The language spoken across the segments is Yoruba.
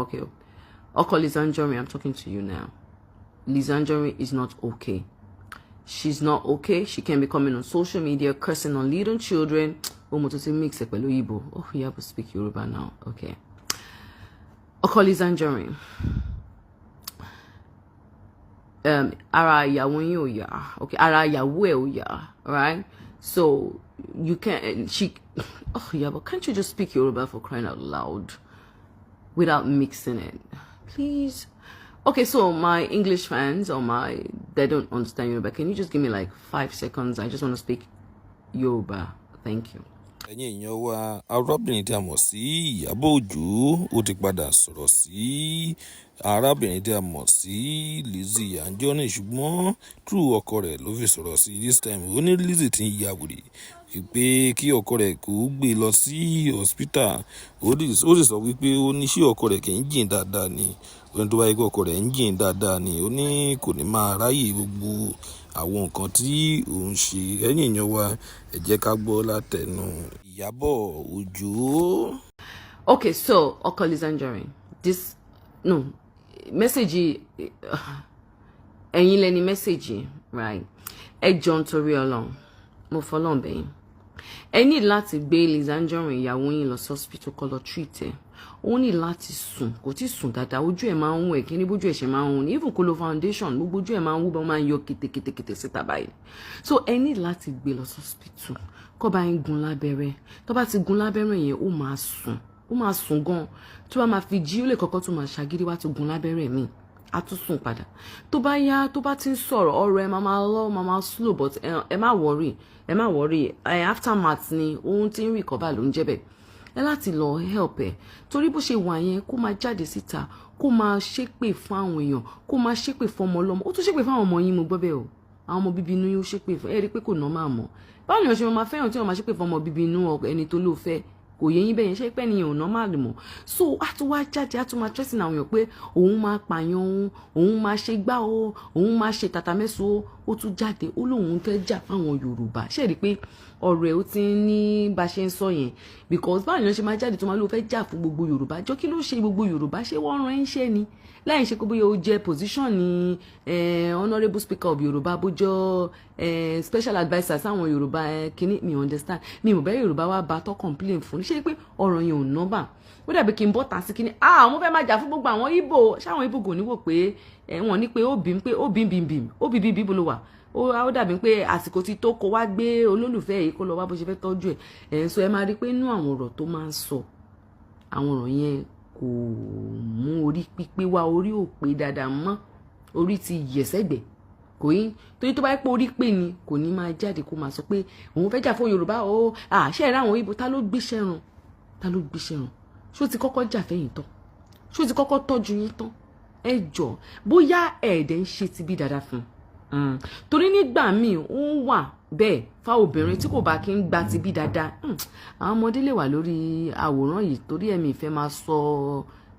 Okay. Ọkọ Liz Anjorin, I'm talking to you now. Liz Anjorin is not okay. She's not okay. She can be coming on social media, cursing on little children. Oh, mo tún ti mix ẹ̀ pẹ̀lú Igbo. Oh, you have to speak Yoruba now. Okay. Ọkọ Liz Anjorin. Ara ìyàwó yín ò yá. Okay, ara ìyàwó ẹ̀ ò yá. Alright? So, you can't, she, oh yeah, but can't you just speak Yoruba, for crying out loud, without mixing it? Please. Okay, so my English fans or my they don't understand Yoruba, can you just give me like 5 seconds? I just want to speak Yoruba. Thank you. Ẹ̀yin èèyàn wa, arábìnrin tí a mọ̀ sí Ìyábọ̀ Òjó, ó ti padà sọ̀rọ̀ sí arábìnrin tí a mọ̀ sí Lizzy Anjorin, ṣùgbọ́n through ọkọ rẹ̀ ló fi sọ̀rọ̀ sí this time. Ó ní Lizzy ti ń ya wèrè, pé kí ọkọ rẹ̀ kó gbé lọ sí hospital. Ó sì sọ wípé ó ní ṣé ọkọ rẹ̀ kì í jìn dáadáa ni. Ó ní tó bá yẹ kó ọkọ rẹ̀ ń jìn dáadáa ni, ó ní kò ní máa ráyè gbogbo àwọn nǹkan tí òun ṣe. Ẹ̀yin èèyàn wa, ẹ jẹ́ ká gbọ́ látẹnu Ìyábọ̀ Òjó. Okay, so Ọkọ Liz Anjorin, this no message, ẹ̀yin lẹni message, right? Ẹ jọ̀ọ́, nítorí Ọlọ́run, mo fọlọ́run bẹ̀ yín. Ẹ ní láti gbé Liz Anjorin, ìyàwó yín, lọ sí hospital kó lọ treat ẹ. Ó ní láti sùn, kò tí sùn dáadáa. Ojú ẹ̀ máa ń wú ẹ̀ kí ní bójú ẹ̀ ṣe máa ń wú ní, even kó lo foundation, gbogbo ojú ẹ̀ máa ń wú bá máa ń yọ kétékétékété síta báyìí. So ẹ ní láti gbé lọ sí hospital kó bá ń gun lábẹ́rẹ́. Tó bá ti gun lábẹ́rẹ́ yẹn, ó máa sùn, ó máa sùn gan. Tó bá máa fi jí, ó lè kọ́kọ́ tó máa ṣàgídí wá tó gun lábẹ́rẹ́ míì, á tún sùn padà. Tó bá yá, tó bá ti ń sọ̀rọ̀, ọ̀rọ̀ ẹ máa máa lọ, máa máa slow, but ẹ má worry, ẹ má worry. Ẹ aftermath ni ohun tí ń recover ló ń jẹ́ bẹ́ẹ̀. Ẹ láti lọ help ẹ, torí bó ṣe wà yẹn, kó máa jáde síta, kó máa ṣépè fún àwọn èèyàn, kó máa ṣépè fún ọmọ ọlọ́mọ. Ó tún ṣépè fún àwọn ọmọ yín, mo gbọ́ bẹ́ẹ̀ o. Àwọn ọmọ bíbí inú yín, ó ṣépè fún. Ẹ rí i pé kò normal mọ́. Báwo ni wọ́n ṣe máa fẹ́ràn tí wọ́n máa ṣépè fún ọmọ bíbí inú ẹni tó ló fẹ́? Kò yé yín bẹ́yẹn? Ṣé pẹ́ nìyẹn ò normal mọ́? So a tún wá jáde, a tún máa threaten àwọn èèyàn pé òun máa pààyàn, òun òun máa ṣe gbá o, òun máa ṣe tàtàmẹ́sọ. Ó tún jáde, ó lóun fẹ́ jà fáwọn Yorùbá. Ṣé rí i pé ọ̀rọ̀ ẹ̀ ó ti ń ní bá ṣe ń sọ yẹn? Because báwo ni wọ́n ṣe máa jáde tó máa lóun fẹ́ jà fún gbogbo Yorùbá? Jọ, kí ló ṣe gbogbo Yorùbá? Ṣé wọ́n rán ẹ́ ń ṣe ni? Láì ṣe pé bóyá ó jẹ́ position ní honourable speaker of Yorùbá, bójọ́ special adviser sáwọn Yorùbá kínní, mi understand, mi ò bẹ́ Yorùbá wá bá tọ́ complain fún. Ṣé pé ọ̀rọ̀ yẹn ò nọ́bà? Ó dàbí kí n bọ́ ta sí kínní, ah, mo fẹ́ máa jà fún gbogbo àwọn Ìgbò. Ṣáwọn Ìgbò kò ní wò pé wọ́n ní pé ó bí pé ó bí bí bí ó bí bí bí bó ló wà? Ó dàbí pé àsìkò tí tó kó wá gbé olólùfẹ́ yìí, kó lọ wá bó ṣe fẹ́ tọ́jú ẹ̀ ẹ̀. So ẹ máa rí i pé inú àwọn ọ̀rọ̀ tó máa ń sọ, àwọn ọ̀rọ̀ yẹn kò mú orí pípé wá. Orí ò pé dáadáa mọ́, orí ti yẹ̀ sẹ́gbẹ̀ẹ́. Kò yín? Torí tó bá yẹ pé orí pé ni, kò ní máa jáde kó máa sọ pé òun fẹ́ jà fún Yorùbá o. Àṣẹ ìrá àwọn Ìgbò, ta ló gbéṣẹ́ ràn? Ta ló gbéṣẹ́ ràn? Ṣó ti kọ́kọ́ jà fẹ́yìn tán? Ṣó ti kọ́kọ́ tọ́jú yín tán? Ẹ jọ, bóyá ẹ̀ẹ́dẹ̀ ń ṣe ti bí dáadáa fún un, torí nígbà míì ó ń wà bẹ́ẹ̀ fáwọn obìnrin tí kò bá kí ń gba ti bí dáadáa. Àwọn ọmọdé lè wà lórí àwòrán yìí, torí ẹ̀mí ìfẹ́ máa sọ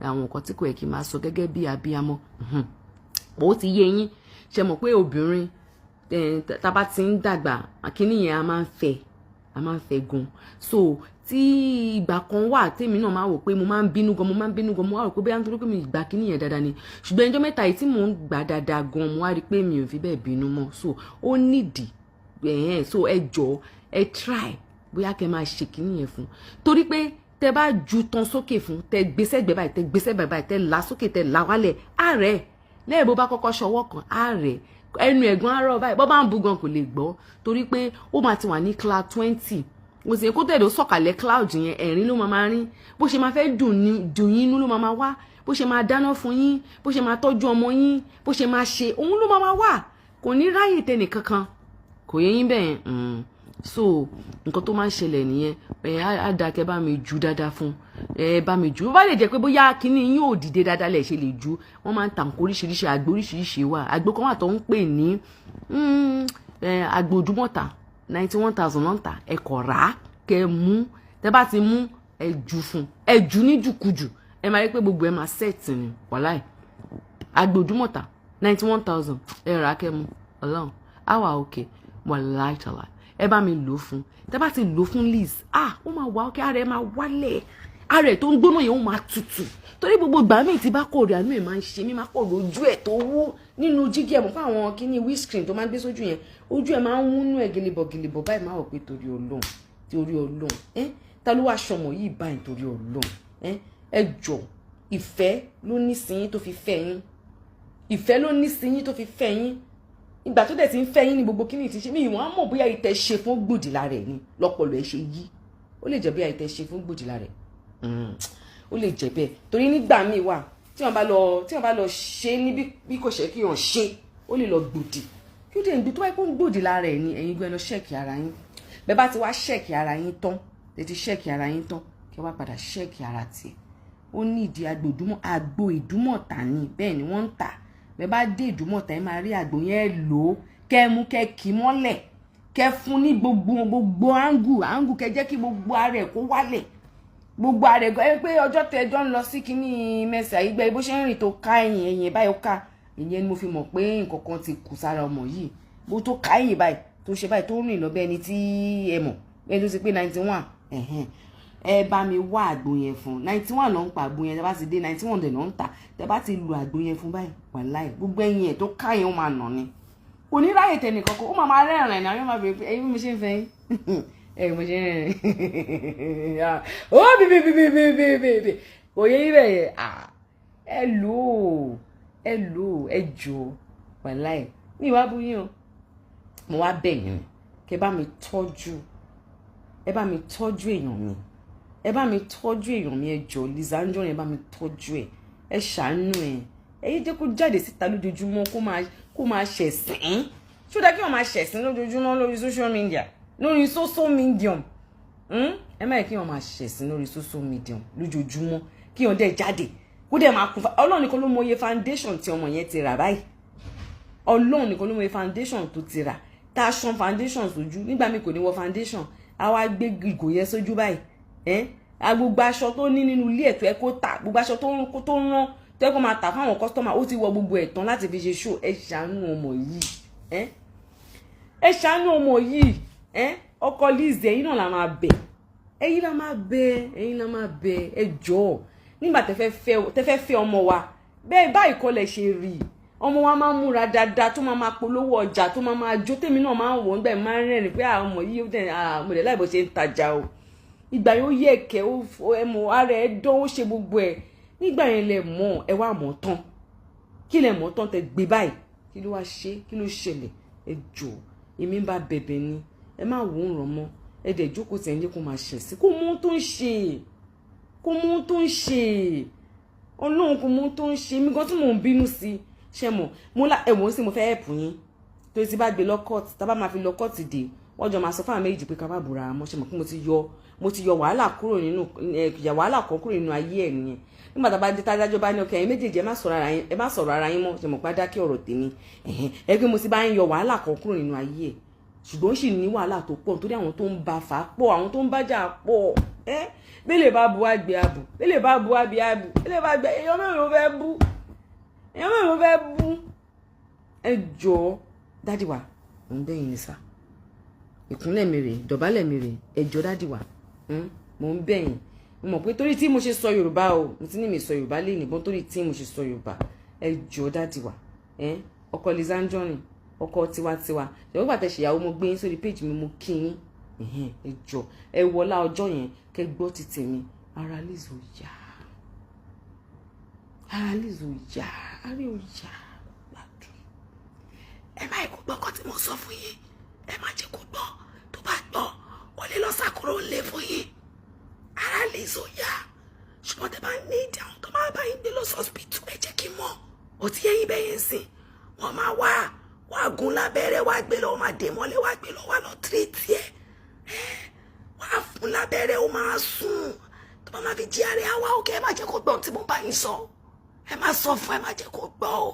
àwọn nǹkan tí kò yẹ kí n máa sọ gẹ́gẹ́ bí abiyamọ. Ó ti yé yín. Ṣe mọ̀ pé obìnrin, tá bá ti ń dàgbà, kíní yẹn a máa ń fẹ́, a máa ń fẹ́ gan. So tí ìgbà kan wà tèmi náà máa wò pé mo máa ń bínú gan, mo máa ń bínú gan. Mo wá rò pé bóyá nítorí pé mi gbà kíní yẹn dáadáa ni. Ṣùgbọ́n ẹjọ́ mẹ́ta yìí tí mò ń gbà dáadáa gan, mo wá rí i pé mi ò fi bẹ́ẹ̀ bínú mọ́. So ó nídìí ẹ̀hẹ́n. So ẹ jọ̀ọ́, ẹ try bóyá kẹ́ máa ṣe kíní yẹn fún, torí pé tẹ bá ju tán sókè fún, tẹ gbé sẹ́gbẹ̀ẹ́ báyìí, tẹ gbé sẹ́gbẹ̀ẹ́ báyìí, tẹ là sókè, tẹ là wálẹ̀, ààrẹ lẹ́yìn bó bá kọ́kọ́ ṣọwọ́ kan, ààrẹ ẹnu ẹ̀gbọ́n àárọ̀ báyìí, bọ́ bá ń bu gan kò lè gbọ́, torí pé ó máa ti wà ní cloud 20. Mo sì kó tẹ̀lé ó sọ̀kalẹ̀ cloud yẹn, ẹ̀rín ló máa rín. Bó ṣe máa fẹ́ dùn yín inú ló máa wá, bó ṣe máa dáná fún yín, bó ṣe máa tọ́jú ọmọ yín, bó ṣe máa ṣe òun ló máa wà. Kò ní ráyè tẹnì kankan. Kò yé yín bẹ́ẹ̀? So nǹkan tó máa ń ṣẹlẹ̀ nìyẹn. Ẹ á dáa kẹ́ bá mi jù dáadáa fún ẹ, bá mi jù. Bó bá lè jẹ́ pé bóyá kíní yín ò dìde dáadáa lẹ̀ ṣe lè jù. Wọ́n máa ń ta nǹkan oríṣiríṣi, àgbo oríṣiríṣi wà. Àgbo kan wà tó ń pè ní àgbo Òdùmọ̀tà, 91,000 náà ń tà. Ẹ kọ̀ rà á, kẹ́ mú. Tẹ́ bá ti mú, ẹ jù fún, ẹ jù ní jùkújù, ẹ máa rí pé gbogbo ẹ máa set ni. Wàláì, àgbo Òdùmọ̀tà, 91,000, ẹ rà á, kẹ́ mú. Ọlọ́run á wà òkè. Wàláì tàlà, ẹ bá mi lò fún. Tẹ́ bá ti lò fún Liz, ah, ó máa wà òkè, ara ẹ máa wálẹ̀. Ara ẹ̀ tó ń gbóná yẹn, ó máa tutù, torí gbogbo ìgbà míì tí bá kọ̀ rí, àánú ẹ̀ máa ń ṣe mí. Máa kọ̀ lójú ẹ̀ tó wú nínú jígí ẹ̀ mọ̀ fún àwọn kíní windscreen tó máa ń gbé sójú yẹn, ojú ẹ̀ máa ń wúnú ẹ̀ gẹlẹ́bọ̀ gẹlẹ́bọ̀ báyìí. Máa wọ̀ pé torí Ọlọ́run, torí Ọlọ́run, ẹ́ ta ló wá ṣọmọ yìí báyìí? Torí Ọlọ́run, ẹ́ ẹ jọ, ìfẹ́ ló ní sí yín tó fi fẹ́ yín. Ìfẹ́ ló ní sí yín tó fi fẹ́ yín. Ìgbà tó dẹ̀ ti ń fẹ́ yín ní gbogbo kíní ti ṣe mí. Ìwọ̀n á mọ̀ bóyá ìtẹ̀ ṣe fún gbòdì lára ẹ̀ ni lọ́pọ̀lọ́ ẹ̀ ṣe yí. Ó lè jẹ́ bóyá ìtẹ̀ ṣe fún gbòdì lára ẹ̀, ó lè jẹ́ bẹ́ẹ̀, torí nígbà míì wà tí wọ́n bá lọ ṣe ní bí kò ṣe kí wọ́n ṣe, ó lè lọ gbòdì. Kí ó dé ń gbé tó wáyé kó ń gbòdì lára ẹ̀ ni. Ẹ̀yin gbé lọ check ara yín. Bẹ́ẹ̀ bá ti wá check ara yín tán, ẹ ti check ara yín tán, kí wá padà check ara tiẹ̀. Ó ní ìdí àgbo ìdúmọ̀, àgbo Ìdúmọ̀tà ni. Bẹ́ẹ̀ ni wọ́n ń tà. Bẹ́ẹ̀ bá dé Ìdúmọ̀tà, ẹ máa rí àgbo yẹn. Lò ó, kẹ́ mú, kẹ́ kì í mọ́lẹ̀, kẹ́ fún ní gbogbo angle angle, kẹ́ jẹ́ kí gbogbo ara ẹ̀ kó wálẹ̀, gbogbo ara ẹ̀. Ẹ pé ọjọ́ tẹ ẹjọ́ ń lọ sí kínní mẹ́sì àyígbẹ́, bó ṣe ń rìn tó ká ẹ̀yìn ẹ̀yìn báyìí, ó ká ìyẹn ni mo fi mọ̀ pé nǹkan kan ti kù sára ọmọ yìí. Bó tó ká ẹ̀yìn báyìí, tó ṣe báyìí, tó rìn lọ bẹ́ẹ̀ ni tí ẹ mọ̀ ẹni tó ti pé 91. Ẹ bá mi wá àgbo yẹn fún. 91 ló ń pa àgbo yẹn. Tẹ bá ti dé, 91 dẹ̀ ló ń tà. Tẹ bá ti lu àgbo yẹn fún báyìí, wàláì, gbogbo ẹ̀yìn ẹ̀ tó ká yẹn, ó máa nà ni. Kò ní ráyè tẹnì kankan. Ó máa máa rẹ́rìn-ín náà, yóò máa bèrè pé ẹ̀yin bí mo ṣe ń fẹ́ yín, ẹ̀yin mo ṣe ń rẹ́rìn ó bí bí bí bí bí bí bí bí kò yẹ ibẹ̀ yẹn. Ẹ lò ó, ẹ lò ó, ẹ jò ó. Wàláì, mi ìwà bú yín o. Mo wá bẹ̀ yín, kẹ bá mi tọ́jú, ẹ bá mi tọ́jú èèyàn mi, ẹ bá mi tọ́jú èèyàn mi. Ẹ jọ̀ọ́, Lizzy Anjorin, ẹ bá mi tọ́jú ẹ, ẹ ṣàánú ẹ. Ẹ yé jẹ́ kó jáde síta lójoojúmọ́ kó máa ṣẹ̀sín. Ṣó dáa kí wọ́n máa ṣẹ̀sín lójoojúmọ́ lórí social media, lórí social medium? Ẹ má yẹ kí wọ́n máa ṣẹ̀sín lórí social media lójoojúmọ́, kí wọ́n dẹ̀ jáde kó dẹ̀ máa kún. Ọlọ́run nìkan ló mọ iye foundation tí ọmọ yẹn ti rà báyìí. Ọlọ́run nìkan ló mọ iye foundation tó ti rà, tá a ṣan foundation sójú. Nígbà míì, kò ní wọ foundation, a wá gbé ìgò yẹn sójú báyìí. Ẹ́ gbogbo aṣọ tó ní nínú ilé ẹ̀tọ́ ẹ kó tà, gbogbo aṣọ tó ń rán tó ẹ kó máa tà fáwọn customer, ó ti wọ gbogbo ẹ̀ tán láti fi ṣe show. Ẹ ṣàánú ọmọ yìí, ẹ ṣàánú ọmọ yìí. Ọkọ Lizzy, ẹ̀yin náà la máa bẹ̀, ẹ̀yin la máa bẹ̀, ẹ̀yin la máa bẹ̀. Ẹ jọ̀ọ́, nígbà tẹ́ fẹ́ fẹ́ ọmọ wa bẹ́ẹ̀ báyìí kọ́ lẹ ṣe rí. Ọmọ wa máa ń múra dáadáa, tó máa máa polówó ọjà, tó máa máa jó. Tèmi náà máa ń wò ó nígbà, máa ń rẹ́rìn pé àwọn ọmọ yìí ó dẹ̀ mo dẹ̀ láì bó ṣe ń tajà o. Ìgbà yóò yẹ ẹ̀kẹ́ ẹ mọ̀, ara ẹ dán, ó ṣe gbogbo ẹ̀ nígbà yẹn. Lẹ mọ̀, ẹ wá mọ̀ tán. Kí lẹ mọ̀ tán tẹ gbé báyìí? Kí ló wá ṣe? Kí ló ṣẹlẹ̀? Ẹ jọ̀ọ́, èmi ń bá bẹ̀bẹ̀ ni, ẹ má wò ó ràn mọ́. Ẹ dẹ̀ jókòó tẹ̀ ń jẹ́ kó máa ṣẹ̀ sí, kó mú tó ń ṣe, kó mú tó ń ṣe. Ọlọ́run, kò mú tó ń ṣe mí gan tí mò ń bínú sí. Ṣe mọ̀ mo lá ẹ̀wọ̀n sí, mo fẹ́ help yín, torí tí bá gbé lọ court, tá bá máa fi lọ court dé, wọ́n jọ máa sọ fáwọn méjì pé ká má búra mọ́. Ṣe mọ̀ pé mo ti yọ wàhálà kúrò nínú ẹ, wàhálà kan kúrò nínú ayé ẹ̀ nìyẹn. Nígbà tá a bá dé, tádájọ́ bá ní ọkẹ́, ẹ̀yin méjèèjì, ẹ má sọ̀rọ̀ ara yín, ẹ má sọ̀rọ̀ ara yín mọ́. Ṣe mọ̀ pé adákẹ́ ọ̀rọ̀ tèmi ẹ pé mo ti bá ń yọ wàhálà kan kúrò nínú ayé ẹ̀, ṣùgbọ́n ó sì ní wàhálà tó pọ̀, nítorí àwọn tó ń ba fà á pọ̀, àwọn tó ń bájà pọ̀. Ẹ́ bẹ́lẹ̀ bá bu àgbẹ̀ àbù, bẹ́lẹ̀ bá bu àbí àbù, bẹ́lẹ̀ bá gbẹ, èèyàn mẹ́rin ló fẹ́ bú? Èèyàn mẹ́rin ló fẹ́ bú? Ẹ jọ̀ọ́, daddy wa, mò ń bẹ̀yìn ní sà. Ìkúnlẹ̀ mi rè, dọ̀bálẹ̀ mi rè. Ẹ jọ̀ọ́, daddy wa, mò ń bẹ̀yìn. Mo mọ̀ pé torí tí mo ṣe sọ Yorùbá o, mo ti ní mi sọ Yorùbá lè nìbọn, torí tí mo ṣe sọ Yorùbá. Ẹ jọ̀ọ́, daddy wa, ọkọ Lizzy Anjorin, ọkọ tiwantiwa, ṣèwọ́n gbà tẹ ṣèyàwó, mo gbé yín sórí péjì mi, mo kí yín. Ẹ jọ̀ọ́, ẹ wọlá ọjọ́ yẹn, kẹ́ gbọ́ ti tèmi. Ara Lizzy ò yá, ara Lizzy ò yá, ara ò yá, gbádùn. Ẹ má kó gbọ́ kọ́ tí mo sọ fún yín. Ẹ má jẹ́ kó gbọ́. Tó bá gbọ́, ó lè lọ sàkúrò ńlẹ̀ fún yín. Ara Lizzy ò yá, ṣùgbọ́n tẹ bá ní ìdí àwọn tó máa bá yín gbé lọ sọ́spítù, ẹ jẹ́ kí n mọ̀. Ó ti yẹ yín bẹ́ẹ̀ yẹn sìn. Wọ́n máa wá wá gún lábẹ́rẹ́, wá gbé lọ, wọ́n máa dè mọ́lẹ̀, wá gbé lọ, wá lọ treat ẹ̀, wá fún lábẹ́rẹ́, ó máa sùn. Tó bá máa fi jí, ara ẹ̀ wá òkè. Ẹ má jẹ́ kó gbọ́ tí mo bá yín sọ. Ẹ má sọ fún, ẹ má jẹ́ kó gbọ́ ọ.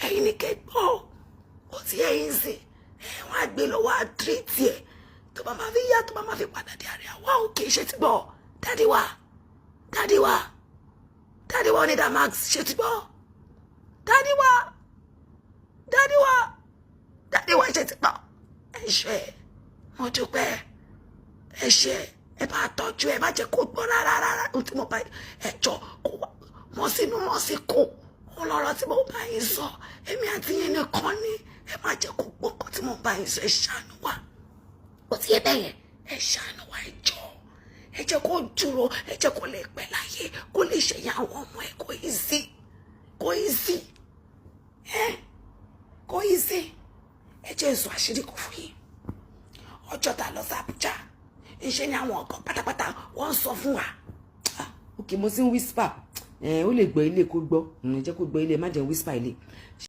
Ẹ̀yin ni kẹ́ gbọ́. Ó ti yẹ yín sìn. Ẹ wọ́n á gbé lọ, wá treat ẹ̀. Tó bá máa fi yá, tó bá máa fi padà dé, ara ẹ̀ wá òkè. Ṣe ti gbọ́, daddy wa? Daddy wa, daddy wa onídàá max, ṣe ti gbọ́, daddy wa? Daddy wa, daddy wa, ṣe ti gbọ́? Ẹ ṣé, mo dúpẹ́. Ẹ ṣé, Ẹ bá tọ́jú ẹ, má jẹ́ kó gbọ́ rárá rárá. Ohun tí mo bá ẹ jọ kó mọ́ sínú mọ́ sí kó òun lọ́rọ̀ tí mo bá yín sọ. Èmi àti yín nìkan ni. Ẹ má jẹ́ kó gbọ́ nǹkan tí mo bá yín sọ. Ẹ ṣàánú wa. Ó ti yẹ bẹ́ẹ̀ yẹn. Ẹ ṣàánú wa, ẹ jọ, ẹ jẹ́ kó dúró, ẹ jẹ́ kó lè pẹ́ láyé, kó lè ṣẹ̀yà àwọn ọmọ ẹ. Kó easy, kó easy, ẹ kó easy. Ẹ jẹ́ sọ àṣírí kan fún yín. Ọjọ́ tá a lọ sí Àbújá, ńṣe ni àwọn ọkọ̀ pátápátá wọ́n ń sọ fún wa. Ah, ok, mo ti ń whisper. Ẹ ó lè gbọ́ ilé, kó gbọ́. Ẹ jẹ́ kó gbọ́ ilé, má jẹ́ whisper ilé.